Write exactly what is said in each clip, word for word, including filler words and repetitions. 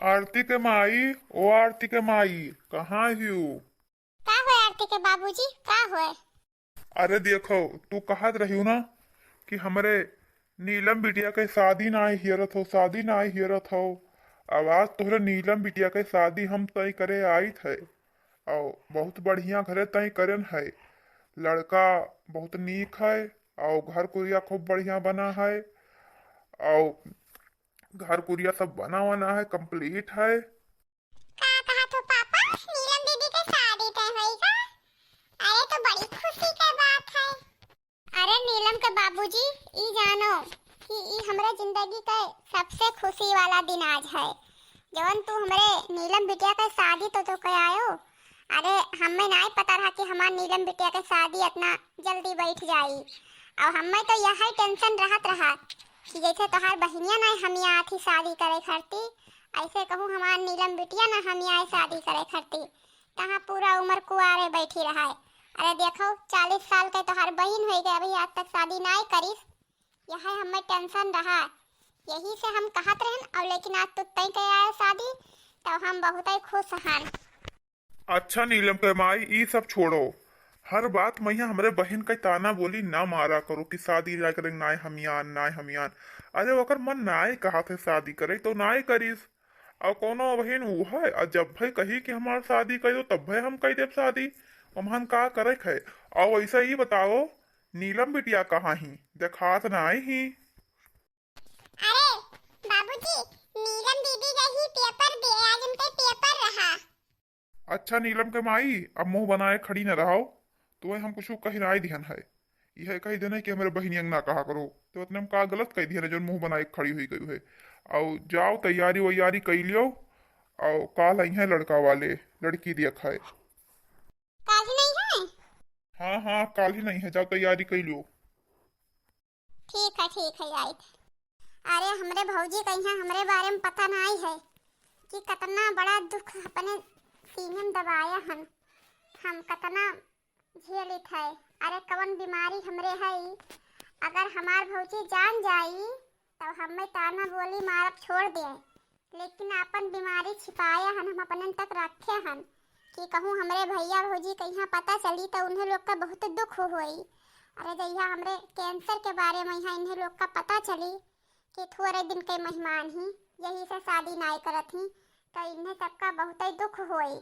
आरती के माई, ओ आरती के माई, कहाँ हियो? का होय आरती के बाबूजी, का होय? अरे देखो, तू कहत रहियो ना कि हमरे नीलम बिटिया के शादी नाई हियरत हो, शादी नाई हियरत हो। अब आज तोहरे नीलम बिटिया के शादी हम तय करे आइत है, और बहुत बढ़िया घरे तय करन है। लड़का बहुत नीक है, और घर कुरिया खूब बढ़िया बना है, और घर कुरिया सब बना वना है, complete है। का कहत हो पापा, नीलम दीदी के शादी तय होई का? अरे तो बड़ी खुशी के बात है। अरे नीलम के बाबूजी, ई जानो कि ई हमरे जिंदगी के सबसे खुशी वाला दिन आज है, जवन तू हमरे नीलम बिटिया के शादी तो, तो के आयो। अरे हमें नाई पता रहा कि हमार नीलम बिटिया के शादी इतना जल्दी बैठ जाई, और हमें तो यही tension रहत रहा कि जैसे तोहार बहिनिया नाई हमिया आथी शादी करे खरती, ऐसे कहूँ हमार नीलम बिटिया ना हमिया शादी करे खरती। कहाँ पूरा उम्र कुआरे बैठी रहा है। अरे देखो, चालीस साल के तोहार बहिन होई गए, अभी आज तक शादी नाई करिस। यह हमें tension रहा, यही से हम कहत रहन, और लेकिन आज तू तय के आए शादी, तो हम बहुत ही खुश हन। अच्छा नीलम के माई, ई सब छोड़ो, हर बात में यहाँ हमरे बहिन के ताना बोली ना मारा करो कि शादी ना करें, नाय हमियान, नाय हमियान। अरे ओकर मन नाय कहा थे शादी करे तो नाय करिस, और कोनो बहिन ऊ है, और जब भाई कही कि हमार शादी कर दो, तब भाई हम कर देब शादी। हमहन का करे है? और वैसे ही बताओ, नीलम बिटिया कहाँ ही? देखात नाय ही। अरे बाबूजी, नीलम दीदी गई पेपर दे, आज उनके पेपर रहा। अच्छा नीलम के माई, अब मुंह बनाए खड़ी न रहो, तुम्हें हम कुछ कही नाई दिहन है। यह कही देने कि हमरे बहिनी अंगना कहा करो, तो इतने हम का गलत कह दिहन है, जो मुंह बनाए खड़ी हुई गई है। और जाओ तैयारी वैयारी कर लियो, और काल आई है लड़का वाले, लड़की देख है। काल ही नहीं है? हाँ हाँ, काल ही नहीं है, जाओ तैयारी कर लियो। ठीक है, ठीक है, जाइत। अरे हमरे भौजी कहिया हमरे बारे में पता नाई है कि कतना बड़ा दुख अपने सीने में दबाया हन, हम कतना झेलित है। अरे कवन बीमारी हमरे है, अगर हमार भौजी जान जाई तो हमें ताना बोली मारब छोड़ दे, लेकिन आपन बीमारी छिपाया हन, हम अपनन तक रखे हन कि कहूँ हमरे भैया भौजी कहिया पता चली तो उन्हें लोग का बहुत दुख होई। अरे जहिया हमरे कैंसर के बारे में यहाँ इन्हें लोग का पता चली कि थोड़े दिन के मेहमान ही, यही से शादी नाई करत ही, तो इन्हें सबका बहुत ही दुख होई।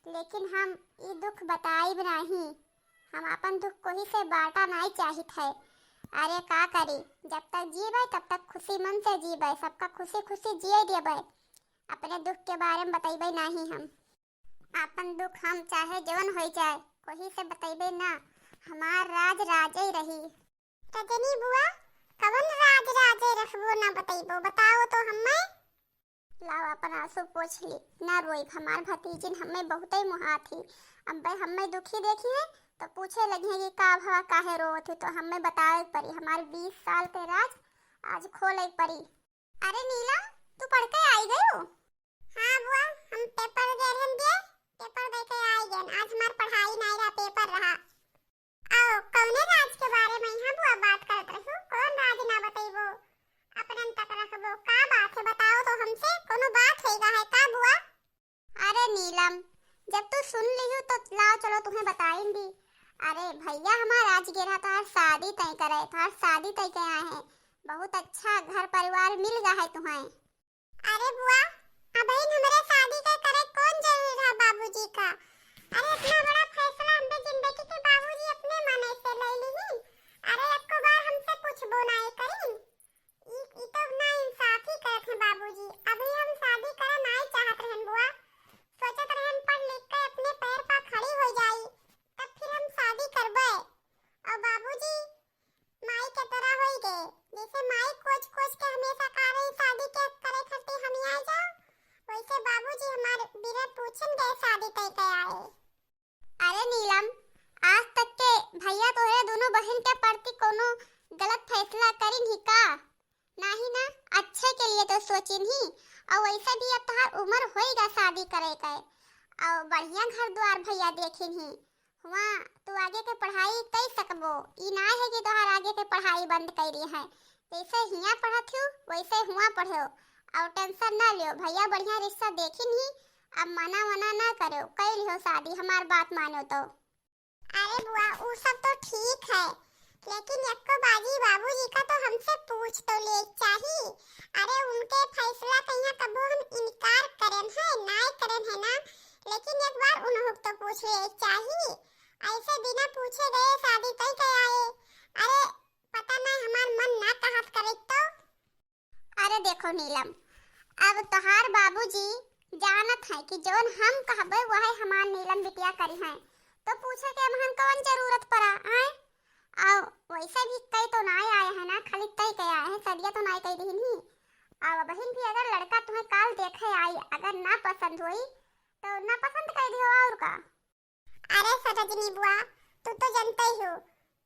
लेकिन हम ई दुख बताइब नाही, हम आपन दुख कोही से बांटा नाही चाहित है। अरे का करी, जब तक जीबे तब तक खुशी मन से जीबे, सबका खुशी खुशी जिए देबे, अपने दुख के बारे में बतइबे नाही हम। आपन दुख हम चाहे जवन होई जाए, कोही से बतइबे ना, हमार राज राजे रही। रजनी बुआ, कवन राज राजे रखबो ना बतइबो, बताओ तो हम्मे। लाओ, अपन आंसू पोंछ ली, ना रोइब। हमार भतीजिन हम्मे बहुतै मुहात ही। अब्बे हम्मे दुखी देखिहैं, तो पूछे लगिहैं कि का भवा, काहे रोवत ही? तो हम्मे बतावे के परी, हमार बीस साल के राज आज खोले के परी। अरे नीलम, तू पढ़ के आई गयू? हाँ बुआ, हम पेपर दे रहन दिए, पेपर दे के आई गए। आज हमार पढ़ाई नहीं रहा, पेपर रहा। आओ, कौने राज के बारे में यहाँ बुआ बात करत रहू? कौन राज ना बतइबो? अपनन तक रखबो। का बात है, बताओ तो हमसे, कोनो बात होइगा है का बुआ? अरे नीलम, जब तू सुन लिहू तो लाओ चलो तुम्हें बताइन दी। अरे भैया हमार आज गे रहा तोहार शादी तय करे, तोहार शादी तय के आए हैं। बहुत अच्छा घर परिवार मिल गा है तुम्हें। अरे बुआ, अबहिन हमरे शादी के करे कौन जरूरी रहा बाबूजी का? अरे इतना बड़ा फैसला हमरे जिंदगी के बाबूजी अपने मने से ले ली। अरे एको बार हमसे पूछबो नाई करी। ई, ई तो ना इंसाफी करत हैं बाबूजी। अभी हम शादी करे नाई चाहत रहन बुआ, सोचत रहन पढ़ लिख के अपने पैर पर खड़ी हो जाई, तब फिर हम शादी करबे। और बाबूजी माई के तरह होई गए, जैसे माई कोच कोच के हमेशा कहा रही शादी के करे खातिर हम यहाँ जाओ, वैसे बाबूजी हमार बिना पूछन गए शादी तय कर आए। अरे नीलम, आज तक के भैया तोहरे दोनों बहन के प्रति कोनो गलत फैसला करिन ही का? नाही ना, अच्छे के लिए तो सोचिन ही। और वैसे भी अब तोहार उम्र होइगा शादी करे के, और बढ़िया घर द्वार भैया देखिन ही। हुआ तू आगे के पढ़ाई कई सकबो। ई ना है कि तोहार आगे के पढ़ाई बंद करी है। जैसे हियाँ पढ़त हो, वैसे हुआ पढ़ो। और tension ना लियो, भैया बढ़िया रिश्ता देखिन ही, अब मना वना ना करो, कई लियो शादी, हमार बात मानो तो। अरे बुआ, उ सब तो ठीक है, लेकिन एको बाजी बाबूजी का तो हमसे पूछ तो ले चाही। अरे उनके फैसला कहिया कबो हम इनकार करेन है, नाय करेन है ना, लेकिन एक बार उन्हों तो पूछ ले चाही। ऐसे बिना पूछे गए शादी कई के आए? अरे पता ना हमार मन ना कहत करे तो। अरे देखो नीलम, अब तोहार बाबूजी जानत हैं कि जौन हम कहबे वह हमार नीलम बिटिया करी हैं, तो पूछे के हमहन कौन जरूरत पड़ा आए? और वैसे भी कई तो नाय आए हैं ना, खाली तय के आए हैं, सदिया तो नाय कई दिहिन ही। और बहिन भी अगर लड़का तुम्हें काल देखे आई, अगर ना पसंद होई तो ना पसंद कर दियो और का। अरे सरोजनी बुआ, तू तो जनते ही हो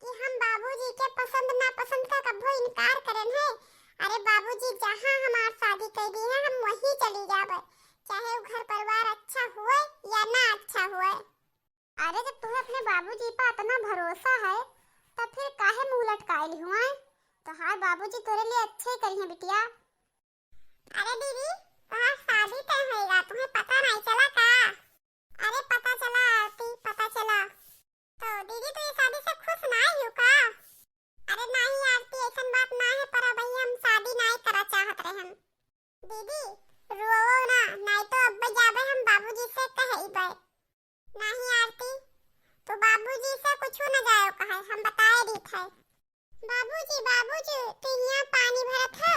कि हम बाबूजी के पसंद नापसंद का कभो इनकार करेन है। अरे बाबूजी जहाँ हमार शादी कर दी है, हम वहीं चली जाबे, चाहे वो घर परिवार अच्छा हुए या ना अच्छा हुए। अरे जब तुम्हें अपने बाबूजी पर इतना भरोसा है, तब फिर काहे मुंह लटकाए ली हुआ? तोहार बाबूजी तोरे लिए अच्छे ही करी हैं बिटिया। अरे दीदी, तोहार शादी तय होएगा, तुम्हें पता नहीं चला का? अरे पता चला आरती, पता चला। तो दीदी, तू ये शादी से खुश ना हो का? अरे नहीं आरती, ऐसन बात ना है, पर अब हम शादी नहीं करा चाहत रहे हम। दीदी, रोवो ना, नहीं तो अब जाबे हम बाबूजी से कहइबे। नहीं आरती, तू बाबूजी से कुछ न जायो कहे, हम बताए दीत है। बाबूजी, बाबूजी, तू यहाँ पानी भरत हो,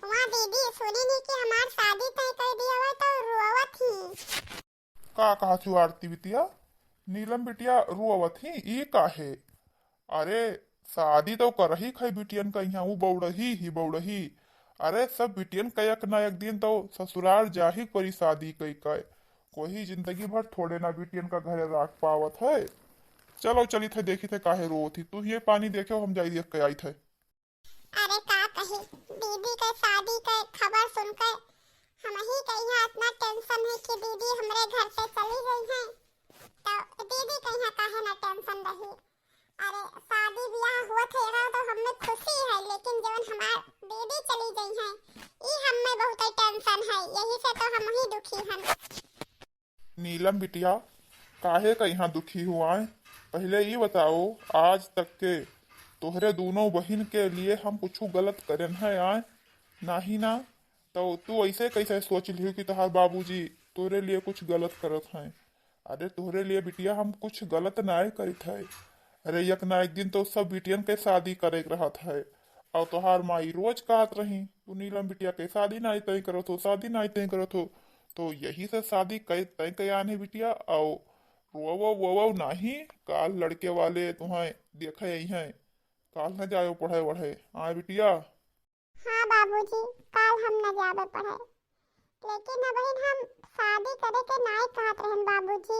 वहाँ दीदी सुनी नहीं कि हमार शादी तय कर दी हवे तो रोवत ही। का कहा छू आरती बिटिया? नीलम बिटिया रोवत ही, ई काहे? अरे शादी तो करही खई बिटियन का यहाँ, ऊ बौड़ही ही बौड़ही। अरे सब बिटियन का एक ना एक दिन तो ससुराल जाही परी शादी कई के। कोई जिंदगी भर थोड़े ना बिटियन का घरे राख पावत है। चलो चली थे देखी थे काहे रोवत ही। तू ये पानी देखे, हम जाई देख के आई थे। अरे का कही, दीदी के शादी के खबर सुनकर हम ही के यहाँ इतना tension है कि दीदी हमरे घर से चली गई हैं, तो दीदी के यहाँ काहे ना tension रही। अरे शादी ब्याह हुआ थे रहा तो हमें खुशी है, लेकिन जवन हमार दीदी चली गई हैं, ई हमें बहुत tension है, यही से तो हम ही दुखी हैं। नीलम बिटिया, काहे का यहाँ दुखी हुआ है? पहले ये बताओ, आज तक के तोहरे दोनों बहिन के लिए हम कुछ गलत करेन है आए? नाही ना, तो तू ऐसे कैसे सोच लियो कि तोहार बाबूजी तोरे लिए कुछ गलत करत हैं? अरे तोहरे लिए बिटिया हम कुछ गलत नाय करित है। अरे एक ना एक दिन तो सब बिटियन के शादी करे के रहत है। और तोहार माई रोज कहत रही, "तू नीलम बिटिया के शादी नाई तय करत हो, शादी नाई तय करत हो।" तो यही से शादी कई तय कयान है बिटिया। और रोवो वोवो नाही, काल लड़के वाले तुम्हें देखे आई हैं, काल न जायो पढ़े वढ़े। आए बिटिया। हाँ बाबूजी, काल हम न जाबे पढ़े, लेकिन अबहिन हम शादी करे के नाई कहत रहन बाबूजी।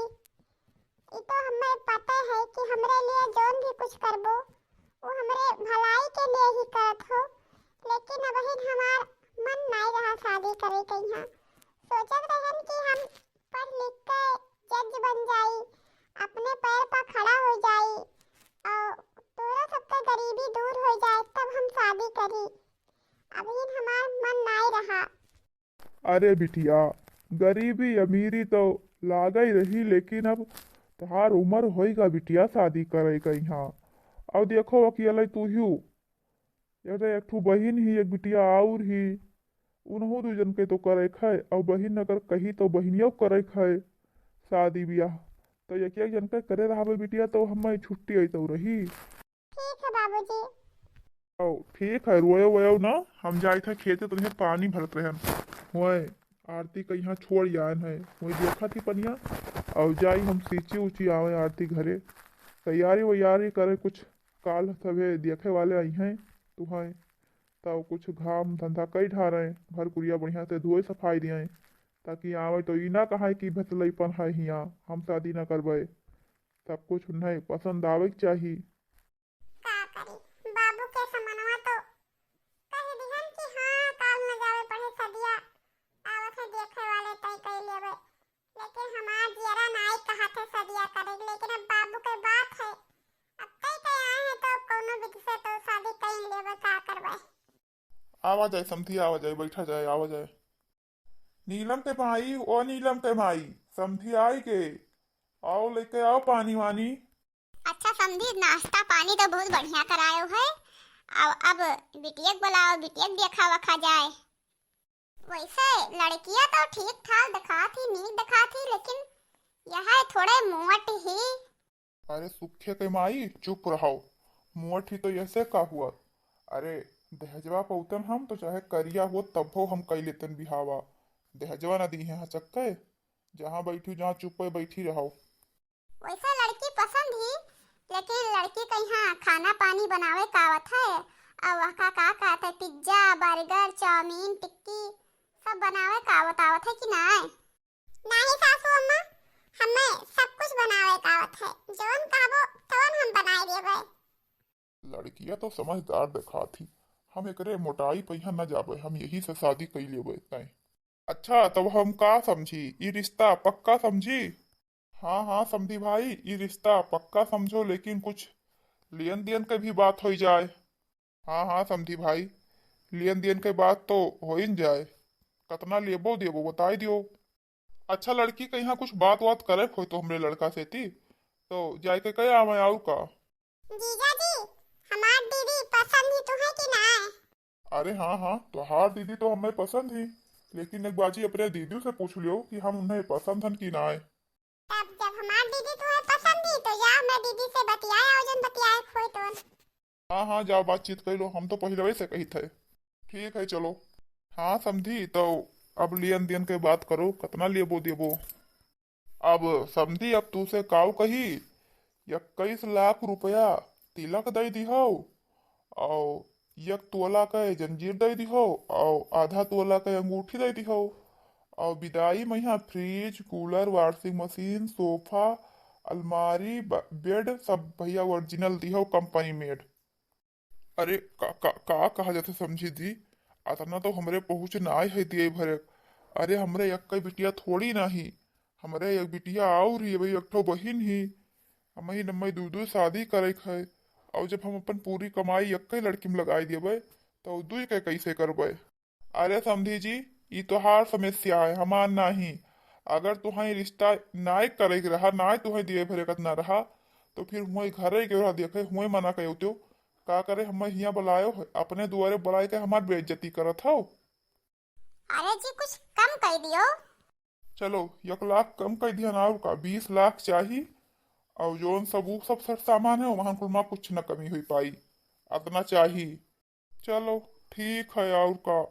ई तो हमें पता है कि हमरे लिए जौन भी कुछ करबो, वो हमरे भलाई के लिए ही करत हो, लेकिन अबहिन हमार मन नाई रहा शादी करे के यहाँ। सोचत रहन कि हम पढ़ लिख के जज बन जाई, अपने पैर पर खड़ा हो जाई, और तोरा सबके गरीबी दूर हो जाए, तब हम शादी करी। अबहिन हमार मन नाई रहा। अरे बिटिया, गरीबी अमीरी तो लागे ही रही, लेकिन अब तोहार उम्र होइगा बिटिया शादी करे के यहाँ। और देखो अकेले तू ही, अरे एक ठो बहिन ही, एक बिटिया और ही, उनहु दू जन के तो करे खाए, और बहिन अगर कही तो बहिनियो करे खाए शादी ब्याह, तो एक एक जन के करे रहबे बिटिया, तो हमें छुट्टी आई तो रही। ठीक है बाबूजी। आओ, ठीक है, रोयो वोयो ना, हम जाए थे खेते, तुम्हें पानी भरत रहन। होए, आरती का यहाँ छोड़ आयन है, वही देखा थी पनिया, और जाई हम सींची उची आवे आरती घरे, तैयारी वैयारी करे, कुछ काल सभे देखे वाले आई हैं, तू हैं, तब कुछ घाम धंधा कई ढारे, घर कुरिया बढ़िया से धोए सफाई दिए, ताकि आवे तो ई ना कहे कि भतलईपन है हियाँ, हम शादी ना करबे, सब कुछ उन्हें पसंद आवे के चाही। का करी, बाबू के समनवा तो कह दिहन कि हाँ, काल न जावे पढ़े सदिया, आवत है देखे वाले तय कई लेवे, लेकिन हमार जियरा नाई कहत है सदिया करे, लेकिन अब बाबू के बात है, अब तय कई आए हैं तो कौनो विधि से तो शादी कई लेवे, का करबे। आवा जाए समधी, आवा जाए, बैठा जाए, आवा जाए। नीलम के माई, ओ नीलम के माई, समधी आई गे, आओ लेके आओ पानी वानी। अच्छा समधी, नाश्ता पानी तो बहुत बढ़िया करायो है। अब, अब बिटिया के बुलाओ, बिटिया के देखा वखा जाए। वैसे लड़किया तो ठीक ठाक दिखात ही, नीक दिखात ही, लेकिन यह थोड़े मोट ही। अरे सुखे के माई, चुप रहो। मोट ही तो ऐसे का हुआ? अरे दहेजवा पउतन हम तो चाहे करिया हो तब्बो हम कई लेतन बिहावा। दहेजवा न दीहे हचक्के। जहाँ बैठी, जहाँ चुप्पे बैठी रहो। वैसे लड़की पसंद ही, लेकिन लड़की के यहाँ खाना पानी बनावे का आवत है? अब वह का, का कहत है, पिज्जा, बर्गर, चाउमीन, टिक्की, सब बनावे का आवत, आवत है कि नाय? नाही सासू अम्मा, हमें सब कुछ बनावे का आवत है, जौन कहबो तौन हम बनाए देबे। लड़किया तो समझदार देखात ही, हम एकरे मोटाई पहिया न जाबे, हम यही से शादी कई लेबे तय। अच्छा, तब हम का समझी, ई रिश्ता पक्का समझी? हाँ, हाँ, समधी भाई, ई रिश्ता पक्का समझो, लेकिन कुछ लेन देन के भी बात होई जाए। हाँ, हाँ, समधी भाई, लेन देन के बात तो होइन जाए। कतना लेबो देबो, बताई दियो। अच्छा, लड़की के यहाँ कुछ बात वात करे होय तो हमरे लड़का से ती, तो जाए के कहे आवे और का। जीजा जी, हमार दीदी पसंद ही तुम्हें कि ना? अरे हाँ, हाँ, तोहार दीदी तो हमें पसंद ही, लेकिन एक बाजी अपने दीदी से पूछ लियो कि हम उन्हें पसंद हन कि ना। तब जब हमार दीदी तुम्हें पसंद ही, तो जाओ, मैं दीदी से बतियाए, और जन बतियाए खोए तो। हाँ, हाँ, जाओ, बातचीत कर लो, हम तो पहले से कही थे। ठीक है, चलो। हाँ, समधी, तो अब लियन दियन के बात करो, कितना लेबो देबो? अब समधी, अब तू से काऊ कही, इक्कीस लाख रुपया तिलक दे दिहो, और एक तोला के जंजीर दे दिहो, और आधा तोला के अंगूठी दे दिहो, और विदाई में यहाँ फ्रिज, कूलर, वॉशिंग मशीन, सोफा, अलमारी, ब-, बेड सब भैया ओरिजिनल दिहो, कंपनी मेड। अरे का, का, का कहा जाता समझी जी, अतना तो हमरे पहुँच ना आए है दिए भरे। अरे हमरे एक बिटिया थोड़ी ना ही, हमरे एक बिटिया और ही, वही एक ठो बहिन ही। हम ही नम्मई दू दू शादी करे के है, और जब हम अपन पूरी कमाई एक लड़की में लगाई देबे, तो दुई के कैसे करबे? अरे समधी जी, ई तोहार समस्या है, हमार नाही। अगर तुहें रिश्ता नाय करे के रहा, नाय तुहें दिए भरे कतना रहा, तो फिर हुए घरे के रहा देखे, हुए मना करे होत्यो। का करे हमें हियाँ बुलायो है, अपने दुआरे बुलाए के हमार बेइज्जती करत हो। अरे जी, कुछ कम कर दियो। चलो, एक लाख कम कर दिया ना, और का, बीस लाख चाही, और जौन सब, उ सब सर सामान है, वहाँ कुल में कुछ न कमी हुई पाई, अतना चाही। चलो ठीक है, और का,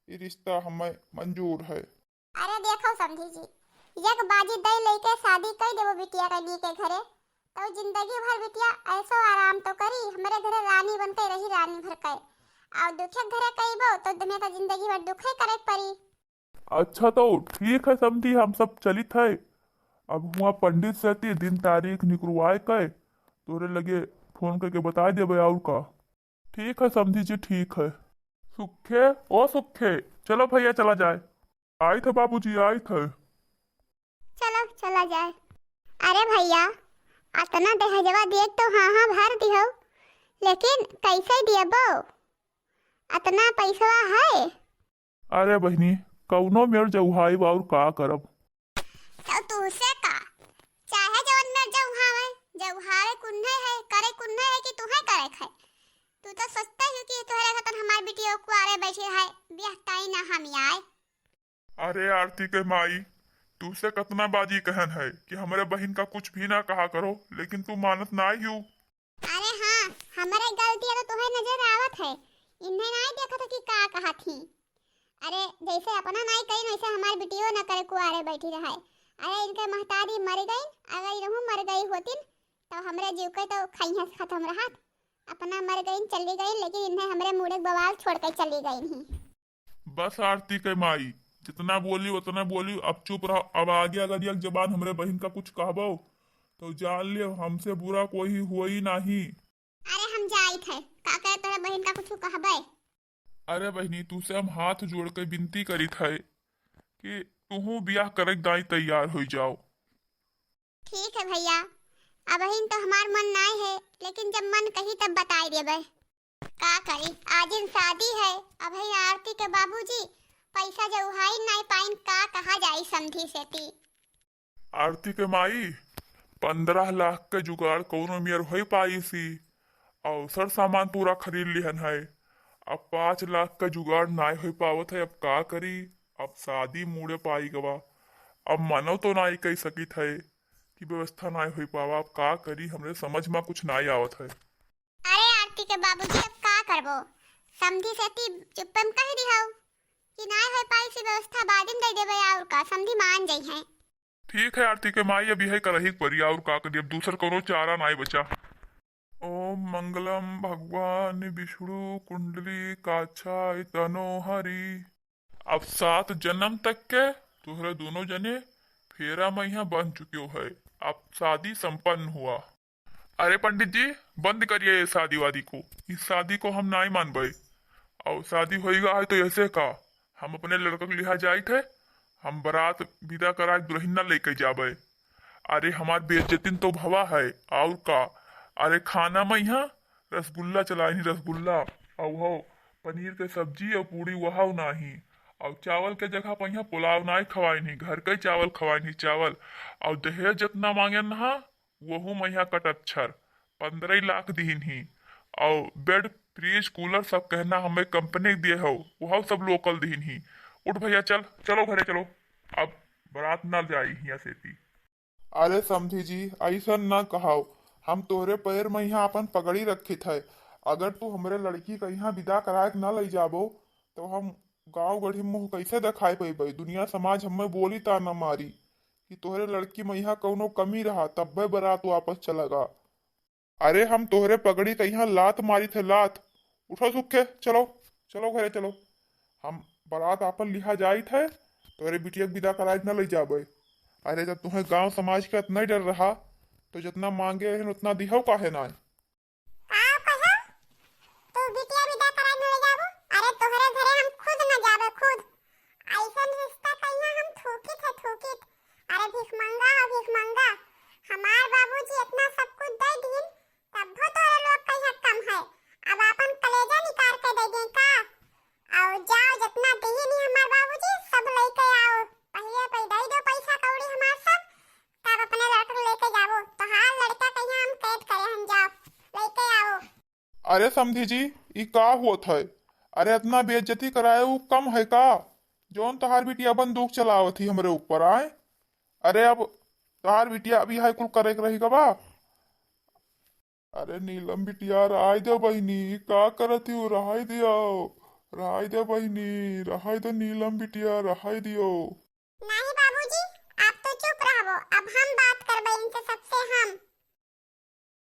ई रिश्ता हमें मंजूर है। अरे देखो समधी जी, एक बाजी दई लइके शादी कई देबो बिटिया के नी के घरे, तो जिंदगी भर बिटिया ऐसो आराम तो करी, हमरे घरे रानी बन के रही रानी भर के, और दुखे घरे कईबो तो तुम्हें तो जिंदगी भर दुखे करे के पड़ी। अच्छा तो ठीक है समधी, हम सब चलित है। अब हुआ पंडित से ती दिन तारीख निकरवाए के तोरे लगे फोन करके बताए देबे और का। ठीक है समधी जी, ठीक है। सुखे, ओ सुखे, चलो भैया चला जाए। आइत है बाबूजी, आइत है। चलो चला जाए। अरे भैया, अतना दहेजवा दिए तो हाँ हाँ भर दिहो, लेकिन कैसे दियबो? अतना पैसवा है? अरे बहिनी, कौनो मेर जौहाइब और का करब? तो तुहसे का, चाहे जवन मेर जौहावे, जौहावे कुन्हे है, करे कुन्हे है कि तुहे करे है? तू तो सोचता ही कि तोहरे खातिर हमार बिटिया कुआरे बैठी रहे, बियाह ताई ना हम आए। अरे आरती के माई, तुहसे कतना बाजी कहन है कि हमरे बहिन का कुछ भी ना कहा करो, लेकिन तू मानत ना ही हो। अरे हाँ, हमरे गलतियाँ तो तोहे नजर आवत है, इन्हें नाई देखत हो कि का कहत ही। अरे जैसे अपना नाई करी, वैसे हमार बिटियो ना करे, कुआरे बैठी रहे। अरे इनके महतारी मर गई, अगर इनहू मर गई होतिन तो हमरे जीव के तो खैहे से खत्म रहत। अपना मर गई, चली गई, लेकिन इन्हें हमरे मुड़े बवाल छोड़ के चली गई ही। बस आरती के माई, जितना बोली उतना बोली, अब चुप रहो। अब आगे अगर एक जबान हमरे बहिन का कुछ कहबो तो जान ले, हमसे बुरा कोई होई नाही। अरे हम जाइत है, का करे तोरे बहिन का कुछ कहबे? अरे बहिनी, तू से हम हाथ जोड़ के विनती करित है कि तुहू बियाह करे के दाई तैयार हो जाओ। ठीक है भैया, अबहिन तो हमार मन नाय है, लेकिन जब मन कही तब बताई देबे। का करी, आजिन शादी है, अबही आरती के बाबूजी पैसा जउहाइन नाई पाइन, का कहा जाई समधी सेती। आरती के माई, पन्द्रह लाख के जुगाड़ कउनो मेर होइ पाइसी, अउ सर सामान पूरा खरीद लिहन है। अब पाँच लाख के जुगाड़ नाई होइ पावत है, अब का करी? अब शादी मूड़े पाइ गवा। अब मनो तो नाई कहि सकित है कि व्यवस्था नाई होइ पावा। अब का करी, हमरे समझ मा कुछ नाई आवत है। अरे आरती के बाबूजी, अब का करबो? समधी सेती चुप्पे म कहि दिहउ कि नाई होइ पाइसी व्यवस्था, बादे म दइ देबे, अउर का, समधी मान जइहैं। ठीक है आरती के माई, अब यही करही के परी, अउर का करी, अब दूसर कउनो चारा नाई बचा। ओम मंगलम भगवान विष्णु कुंडली काक्षाय तनो हरि। अब सात जनम तक के तोहरे दुनो जने फेरा म इहाँ बंध चुक्यो है। अब शादी संपन्न हुआ। अरे पंडित जी, बंद करिए ये शादी वादी को, इस शादी को हम नाई मानबे। अउर शादी होइगा है तो ऐसे का, हम अपने लड़का के लिहा जाइत है, हम बारात विदा कराए दुल्हन ना लेके जाबे। अरे हमार बेइज्जती तो भवा है, अउर का। अरे खाना म इहाँ रसगुल्ला चलाइन ही, रसगुल्ला, अउ हो पनीर के सब्जी अउ पूड़ी वहाउ नाही, अउ चावल के जगह पर इहाँ पुलाव नाई खवाइन ही, घर के चावल खवाइन ही, चावल। अउ दहेज जितना मांगेन हा, वहू म इहाँ कटच्छर, पन्द्रह लाख दिहिन ही, अउ बेड, फ्रिज, कूलर सब कहना हमें कंपनी के दिए हो, वहाउ सब लोकल दिहिन ही। उठ भइया चल, चलो घरे चलो, अब बारात ना जाई हियाँ सेती। अरे समधी जी, अइसन न कहाव, हम तोहरे पैर म इहाँ अपन पगड़ी रखित है। अगर तू हमरे लड़की क इहाँ विदा कराए के न लइ जाबो, तो हम गाँव गढ़ी मुँह कइसे देखाए पइबे? दुनिया समाज हम्मे बोली ताना मारी कि तोहरे लड़की म इहाँ कउनो कमी रहा, तब्बे बारात वापस चला गा। अरे हम तोहरे पगड़ी क इहाँ लात मारित है, लात। उठो सुखे, चलो, चलो घरे चलो। हम बारात आपन लिहा जाइत है, तोहरे बिटिया के विदा कराए न लइ जाबे। अरे जब तुहें गाँव समाज के इतना ही डर रहा, तो जितना मांगे रहन उतना दिहव काहे नाय? का कहो? तू बिटिया विदा कराए न लइ जाबो? अरे तोहरे घरे हम खुद न जाबे, खुद। अइसन रिश्ता कहिया हम थूकित है, थूकित। अरे भिखमंगा हो, भिखमंगा। हमार बाबूजी इतना सब कुछ दइ दीन, तब्बो तोहरे लोग कहिया कम है। अब आपन कलेजा निकार के दइ दें का? अउ जाओ, जितना दिहिन ही हमार बाबूजी, सब लइके आओ। पहिले पै दइ दो पैसा कौड़ी हमार सब, तब अपने लड़का के लेके जाबो। तोहार लड़का कहिया हम कैद करे हन, जाओ, लइके आओ। अरे समधी जी, ई का होत है? अरे इतना बेइज्जती कराए उ कम है का? जौन तोहार बिटिया बंदूक चलावत ही हमरे ऊपर आए। अरे अब तोहार बिटिया अभी हाई कुल करे के रही गवा। अरे नीलम बिटिया, रहाई दे बहिनी, का करत ही हो? रहाई दियो, रहाई दे बहिनी, रहाई दे नीलम बिटिया, रहाई दियो। नहीं बाबूजी, आप तो चुप रहबो, अब हम बात करबे इनसे सब